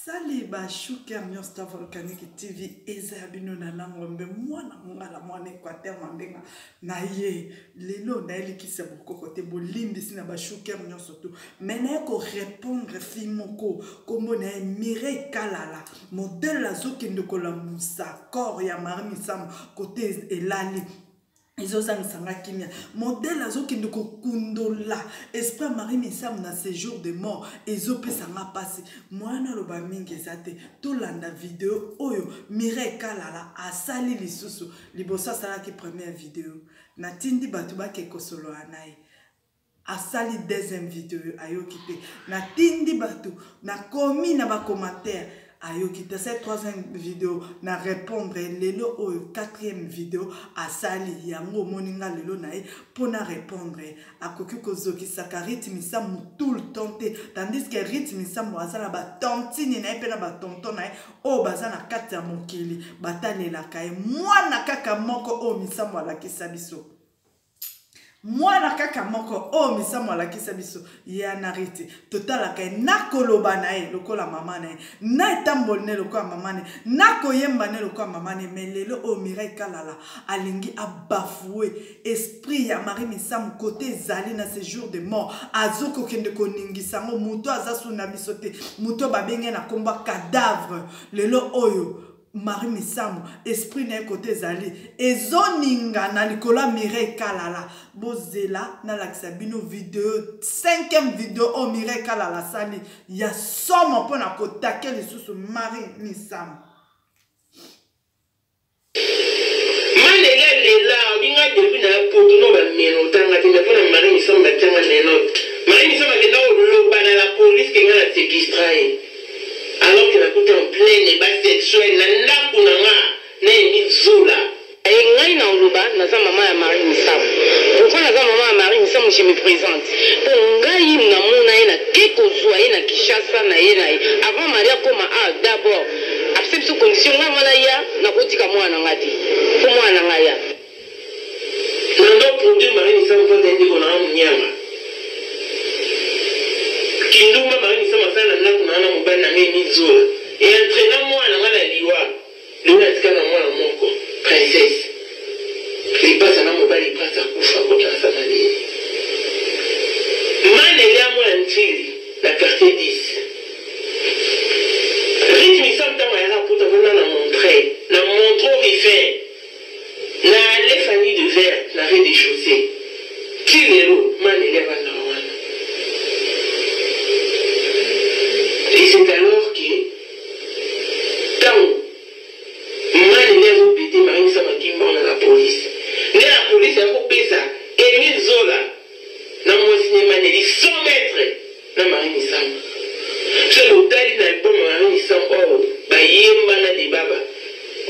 Sali ba chouker nyonso ta volcanique TV eza ya bino na nangombe mwana mongala mwana Equateur mambenga na ye lelo nayelikisi ya bokoko te bolimbisi na ba chouker nyonso tu mais naye ko répondre fille moko kombo na ye Mireille Kalala modèle azokende kolamusa corps ya Marie Misamu kote elali ezozangisa nga kimia modele azokende kokundola esprit ya marie misamu na séjour de mort ezopesa nga mpasi mwana aloba mingi eza te tolanda video oyo mireille kalala asali lisusu liboso asalaki première video natindi bato bake kosolola na ye asali deuxième video ayoki te natindi bato nakomi na bacommentaire ayoki te asali troisième video na répondre lelo oyo quatrième video asali yango omoni nga lelo na ye mpo na répondre akoki kozokisaka rythme misambo tout le temps te tandis que rythme misambo aza na batantine na ye mpe na batonton na ye oyo baza na kati ya mokili batalelaka ye mwana kaka moko oyo misambo alakisa biso mwana kaka moko oyo misamu alakisa biso ye anariti totalaka ye na koloba na ye lokola mama na ye na etamboli na ye lokola mama na ye na koyemba na ye lokola mama na ye me lelo oyo mireille kalala alingi abafoue esprit ya marie misamu kote ezali na sejour de mort azokokende koningisa yango moto aza su na biso te moto babenge na nkombo ya cadavre lelo oyo Marie Misamu esprit na ye kote ezali ezoningana likolo ya Mireille Kalala bozela nalakisa bino video 5e video oyo Mireille Kalala asali ya somo mpo na kotake lisusu Marie Misamu. Malela lela olinga depuis na poto no ba menota nga te mais pona Marie Misamu batia nga menotte Marie Misamu akenda koloba na la police ke nga na sequestra ye Alors que nakuti en plein ebat sexuel na ndaku na nga na Emile Zola. Et ngai na oloba naza maman ya Marie Misamu pourquoi naza maman ya Marie Misamu je me presente po ngai na mona ye na ke kozua ye na Kinshasa na ye na ye avant Marie akoma awa d'abord apesa biso condition ngai avant naya nakotika mwana na ngai te faut mwana na ngai aya. Nando produit Marie Misamu po azali ndeko na nga munianga kindumba Marie Misamu asala na ndaku na nga na mobali na nga Emile Zola e entraina mwana na nga na liwa lelo natikala na mwana moko princesse lipasa na mobali prince akufa akota na samalele Manelia mwana Ndjili na quartier 10 Ruth Misamu tango ayaka poto avanda na Montreuil na Montreux Riffin Na allez famille de verre na rez de chaussee ti lelo ma Nelly avandaka wana et c'est alors que tango ma Nelly azo bete Marie Misamu akimi bango na la police nde la police aya kopesa Emile Zola na mwasi ne ma Nelly 100 mètres na Marie Misamu soki botali na album ya Marie Misamu oyo bayemba na Debaba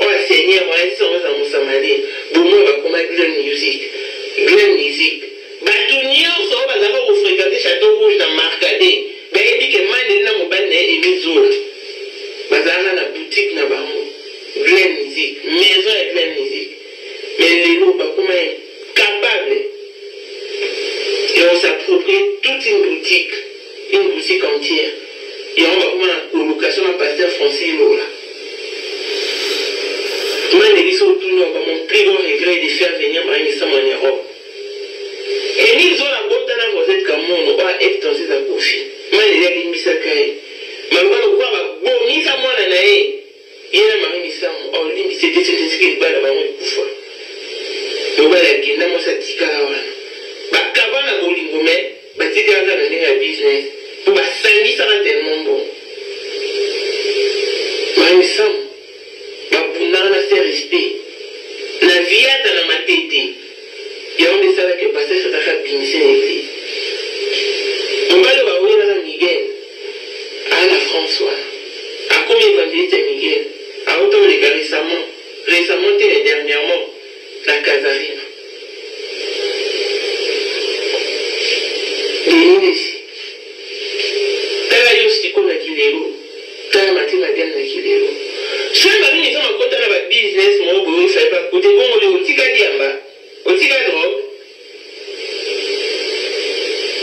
oyo ya Seigneur wana ti sango ezala mosamalie bomoi bakoma Glen Music Glen Music batu nionso oyo bazalaka ko frequenter Chateau Rouge na Marcadet bayebi ke ma Nelly na mobali na ye Emile Zola bazalaka na boutique na bango Glen Music maison ya Glen Music mais lelo bakoma Capable ya ko s'approprier toute une boutique, une boutique entière. Yango bakoma na colocation na pasteur Francis Lola. Maneli soki otuni yango mon plus grand regret est de faire venir Marie Misamu en Europe. Emile Zola abota na Rosette Kamono oyo ex danseuse ya Koffi. Maneli alimbisaka ye. Maloba lokola babomisa mwana na ye. Ye na Marie Misamu oh limbisa ete soki soki libala na bango ekufa mobali akenda mwasi atikala wana bakabana bolingo mais batikala kaka na ndenge ya business po basangisaka tellement mbongo Marie Misamu babundaka na se respect na viata na matete yango nde esala que pasteur Shadrack abimisi na eglise mobali oyo bawelaka Miguel Aza na France wana akomi evangeliste ya Miguel awuta oleka recemment recemment te mais dernièrement na Casarina. Denis Lessi tala yo sikoyo na kilelo tala Mathieu Madiane na kilelo soki ba nini eza makota na ba business moko boye il fallait ba kote bongo yo otika diamba otika drogue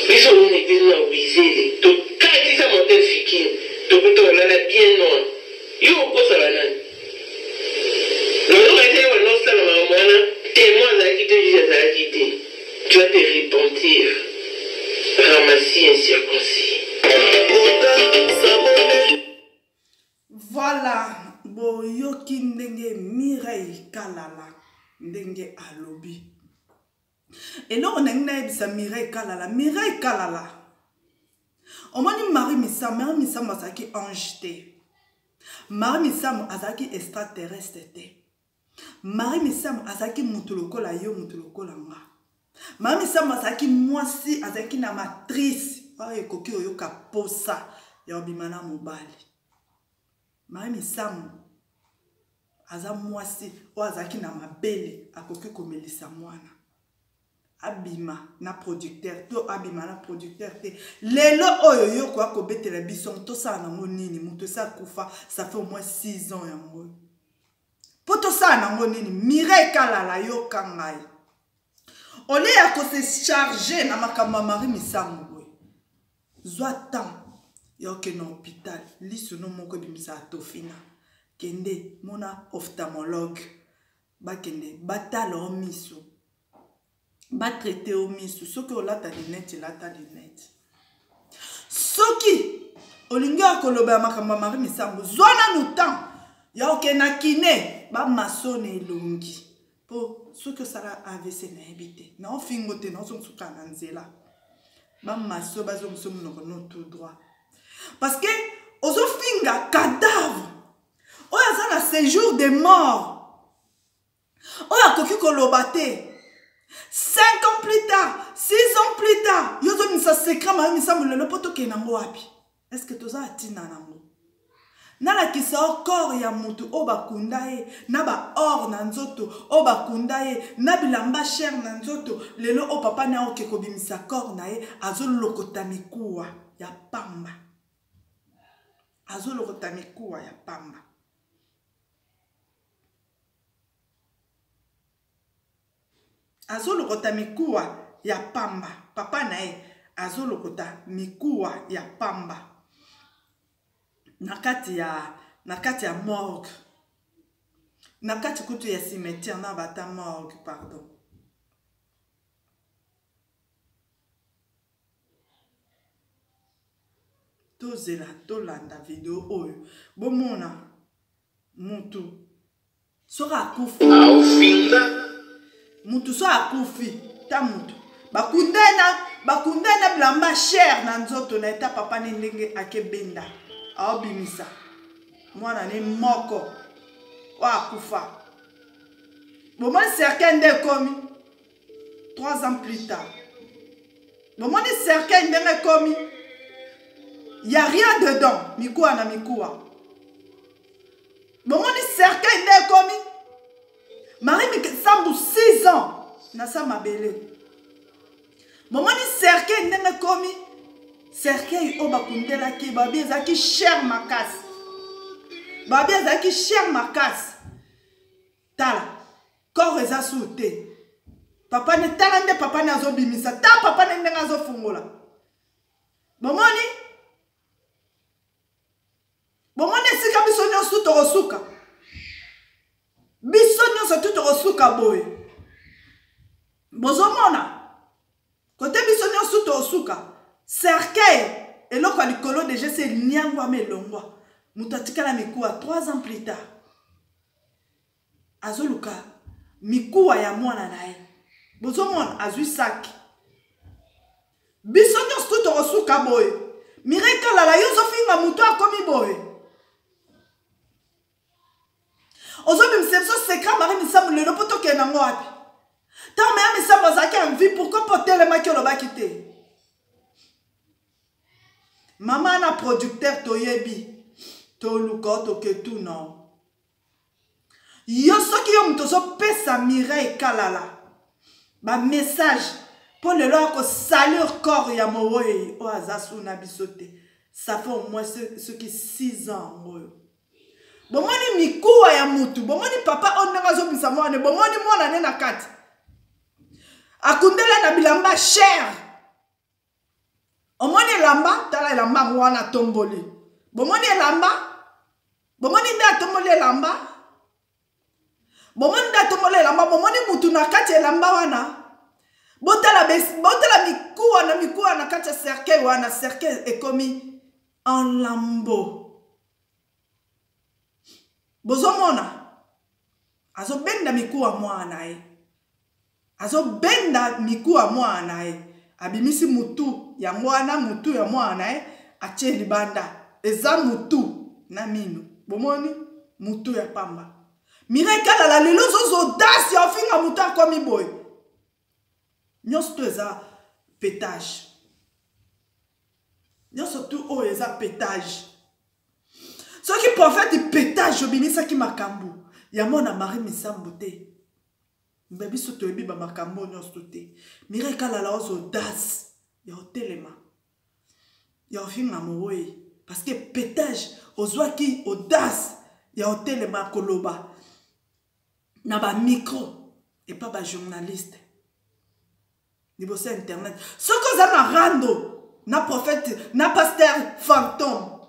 Biso oye na eglise na wizele tokatisa motel fikin tokuta olala. Olala bien noir. Yo okosa ba nani? Nazoka te wana osala makambo wana témoin azalaki te juge azalaki te. Tu vas te repentir. Ramassis incirconcis. Voilà, boyoki ndenge Mireille Kalala ndenge alobi. Eloko nangi nayebisa Mireille Kalala, Mireille Kalala. Omoni Marie Misamu, Marie Misamu azalaki ange te. Marie Misamu azalaki extraterrestre te. Marie Misamu azalaki mutu lokola yo, mutu lokola nga. Marie Misamu azalaki mwasi, azalaki na matrice oyo ekoki oyoka posa ya obima na mobali. Marie Misamu aza mwasi oyo azalaki na mabele, akoki komelisa mwana. Abima na producteur to abima na producteur te. Lelo oyo yo koya kobetela biso tosala nango nini? Moto esi akufa, ça fait au moins 6 ans yango. Po tosala nango nini? Mireille Kalala, yoka ngai. Ole ya ko se charger na makambo ya Marie Misamu boye. Zwa temps ya okende na hôpital, liso no moko ebimisaka tofina. Kende mona ophtalmologue, bakende batala o miso, batraite o miso. Soki olata lunette, lata lunette. Soki olingi ya koloba ya makambo ya Marie Misamu, zwa nanu temps ya okende na kine, bamasone elongi. Po soki osala AVC nayebi te, naofingo te, naozongisuka na nzela. Bamaso bazongisa monoko no tout droit. Parce que ozofinga cadavre oyo aza na séjour de mort, oyo akoki koloba te. 5 ans plus tard, 6 ans plus tard, yo ozobimisa secret Marie Misamu lelo po tokende nango wapi? Est-ce que toza atina nango? Nalakisa yo corps ya mutu oyo bakunda ye na ba or na nzoto, oyo bakunda ye na bilamba cher na nzoto. Lelo oyo papa na ye oke kobimisa corps na ye, azolokota mikuwa ya pamba. Azolokota mikuwa ya pamba. Azolokota mikuwa ya pamba. Papa na ye azolokota mikuwa ya pamba. Na kati ya, na kati ya morgue. Na kati kutu ya cimetière, na bata morgue, pardon. Tozela, tolanda video oyo. Bomona mutu soki akufi. Aofinga. Mutu soki akufi, ta mutu. Bakunda na bilamba cher na nzoto na eta papa ne ndenge akebenda. Aobimisa. Mwana ne moko. Oyo akufa. Bomoni cercueil nde ekomi. 3 ans plus tard. Bomoni cercueil ndenge ekomi. Y a rien dedans. Mikuwa na mikuwa. Bomoni cercueil nde ekomi. Marie Misamu 6 ans na sa mabele. Bomoni cercueil ndenge ekomi. Cercueil oyo bakundelaki babi ezalaki cher makasi. Babi ezalaki cher makasi. Tala, corps eza sous te. Papa ne tala nde papa ne azobimisa, ta papa ne ndenge azofungola. Bomoni? Bomoni esika biso nyonso tokosuka. Biso nyonso tu tokosuka boye. Bozomona? Kote biso nyonso tokosuka. Cercueil eloko ya likolo déjà se niangwama elongwa. Moto atikala mikuwa 3 ans plus tard. Azoluka mikuwa ya mwana na ye. Bozomona azwi sac. Biso nyonso tu tokosuka boye. Mireille Kalala, yo ozofinga moto akomi boye. Ozobimisa biso secret Marie Misamu lelo po tokende nango wapi? Ntango Marie Misamu azalaki en vie, pourquoi po otelemaki olobaki te? Mama na producteur toyebi, toluka toketuna. Yo soki yo moto ozopesa Mireille Kalala ba message po lelo akosalir corps ya moweyi oyo aza su na biso te. Ça fait au moins soki 6 ans yango oyo. Bomoni mikuwa ya mutu, bomoni papa oyo ndenge azobimisa mwana, bomoni mwana ne na kati. Akundela na bilamba cher. Omoni elamba, tala elamba yango wana atomboli. Bomoni elamba? Bomoni nde atomboli elamba? Bomoni nde atomboli elamba? Bomoni mutu na kati elamba wana? Botala, botala mikuwa na mikuwa na kati ya cercueil wana, cercueil ekomi en lambeau. Bozomona? Azobenda mikuwa mwana na ye. Azobenda mikuwa mwana na ye. Abimisi mutu yango wana, mutu ya mwana na ye atie libanda. Eza mutu na mino. Bomoni? Mutu ya pamba. Mireille Kalala lelo ozozo audace ya ofinga mutu akomi boye. Nyonso to eza petage. Nyonso tu oyo eza petage. Soki prophète petage obimisaki makambo ya mwana Marie Misambo te. Mbe biso toyebi ba makambo nyonso te. Mireille Kalala ozo audace ya otelema. Ya ofinga moweyi. Parce que petage ozwaki audace ya otelema koloba na ba micro et pas ba journaliste. Liboso ya internet. Soki oza na rando na prophète na pasteur fantôme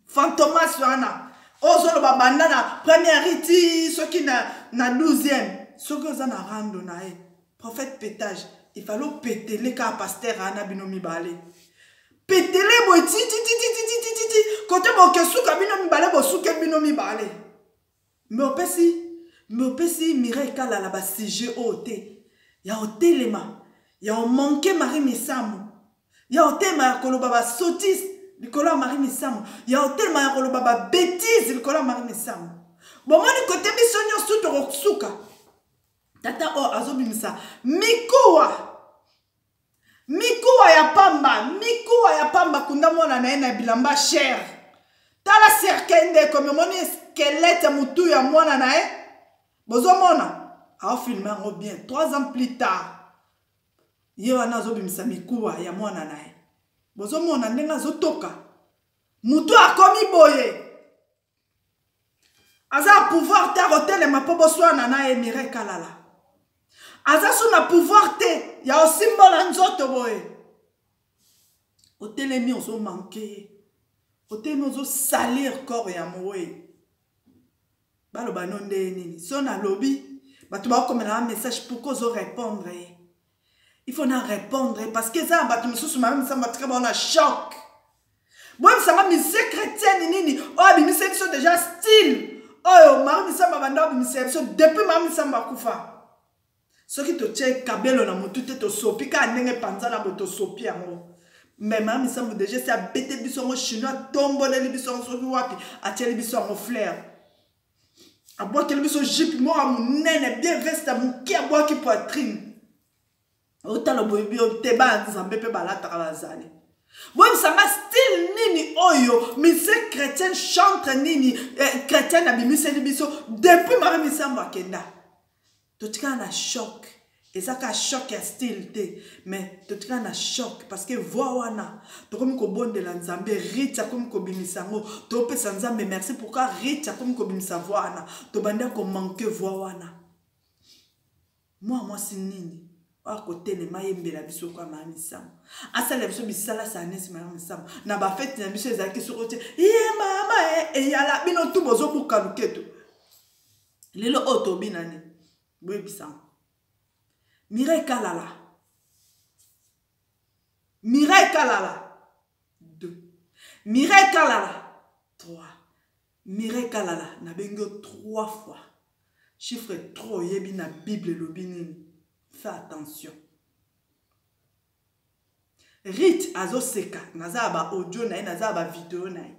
fantomas wana ozoloba banda na première ti soki na, na 12e soki oza na rando na ye prophète petage il fallait opetele kaka pasteur wana bino mibale petele boye ti ti ti ti ti ti ti ti kote bokesuka bino mibale bosuke bino mibale Mais opesi mais opesi Mireille Kalala ba sujet oyo te ya otelema ya omanke Marie Misamu ya otelema ya koloba ba sottise likolo ya Marie Misamu ya otelema ya koloba ba bêtise likolo ya Marie Misamu. Bomoni kote biso nyonso tokosuka. Tata oyo azobimisa mikuwa mikuwa ya pamba, mikuwa ya pamba, kunda mwana na ye na bilamba cher. Tala cercueil nde ekomi, omoni squelette ya mutu ya mwana na ye, bozomona aofilme yango bien. 3 ans plus tard ye wana azobimisa mikuwa ya mwana na ye, bozomona ndenge azotoka mutu akomi boye. Aza pouvoir te akotelema mpo boswana na ye. Mireille Kalala aza su na pouvoir te ya osimbola nzoto boye. Otelemi ozomanke ye, otelemi ozosalir corps ya mowe. Baloba no nde nini so nalobi bato bakokomela ba message pourquoi ozo répondre ye. Il faut na répondre parce que eza na bato mosusu mabe misambo batika bango na choc. Boyebisanga musicien chrétienne nini oyo abimisaki biso déjà style oyo Marie Misambo abanda abimisa biso depuis Marie Misambo akufa. Soki totie kabelo na motu te tosopi kaka ndenge panza na boye tosopi yango. Mais Marie Misambo déjà si abete biso yango chinois atomboleli biso yango soki wapi atieli biso yango fleur. Abwakeli biso jupe moko ya monene bien veste ya moke abwaki poitrine. Otala boye bio te ba nzambe pe balataka bazali. Boyebisanga style nini oyo musicien chrétien chantre nini chrétien abimiseli biso depuis Marie Misambo akenda. Totikala na choc. Eza ka choc ya style te, mais totikala na choc parce que voix wana tokomi kobondela Nzambe, Ritz akomi kobimisa yango, topesa Nzambe merci pourquoi Ritz akomi kobimisa voix wana, tobandi ko manquer voix wana. Mwa mwasi nini oyo akotelema ayembela biso kwa Marie Misamu, asalela biso bisala sanesi Marie Misamu na ba fete na biso ezalaki soko te ye mama eyala bino tu bozobuka luketo. Lelo oyo tobina nini? Boyebisanga. Mireille Kalala, Mireille Kalala 2, Mireille Kalala 3, Mireille Kalala nabengi yo 3 fois. Chiffre 3 oyebi na Bible elobi nini? Fais attention. Rit azoseka, naza ya ba audio na ye, naza ya ba video na ye.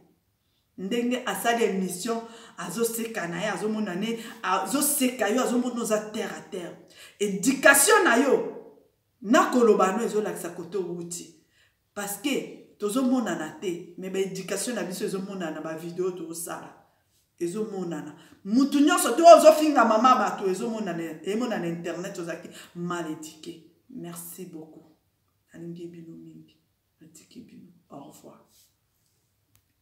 Ndenge asali émission azoseka na ye, azomona ne, azoseka yo, azomona oza terre à terre. Éducation na yo na koloba no ezolakisa kote owuti. Parce que tozomonana te, mais ba éducation na biso ezomonana na ba video tozosala. Ezomonana. Mutu nyonso to ozofinga mama bato ezomonana, emonana internet ozalaki mal éduqué. Merci beaucoup. Nalingi bino mingi. Natiki bino. Au revoir.